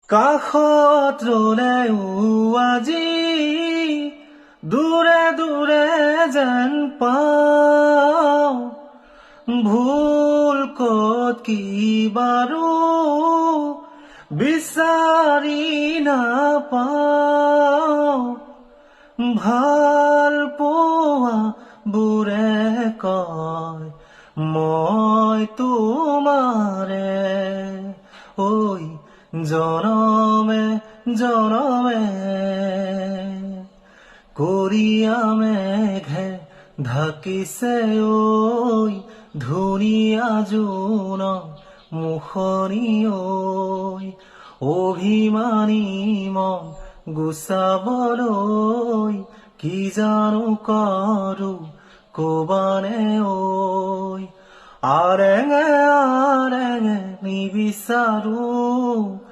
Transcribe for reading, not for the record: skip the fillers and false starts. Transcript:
কাষত ৰলেও আজি দূৰে দূৰে যেন পাওঁ, ভুল ক'ত কি বাৰু বিচাৰি নাপাওঁ। ভাল পোৱা বোৰে কয় মই তোমাৰে ঐ জনমে জনমে। কৰীয়া মেঘে ঢাকিছে ঐ ধুনীয়া জোন মুখনি ঐ, অভিমানী মন গুচাবলৈ কি জানো কৰো কবানে ঐ। আৰেঙে আৰেঙে নিবিচাৰো।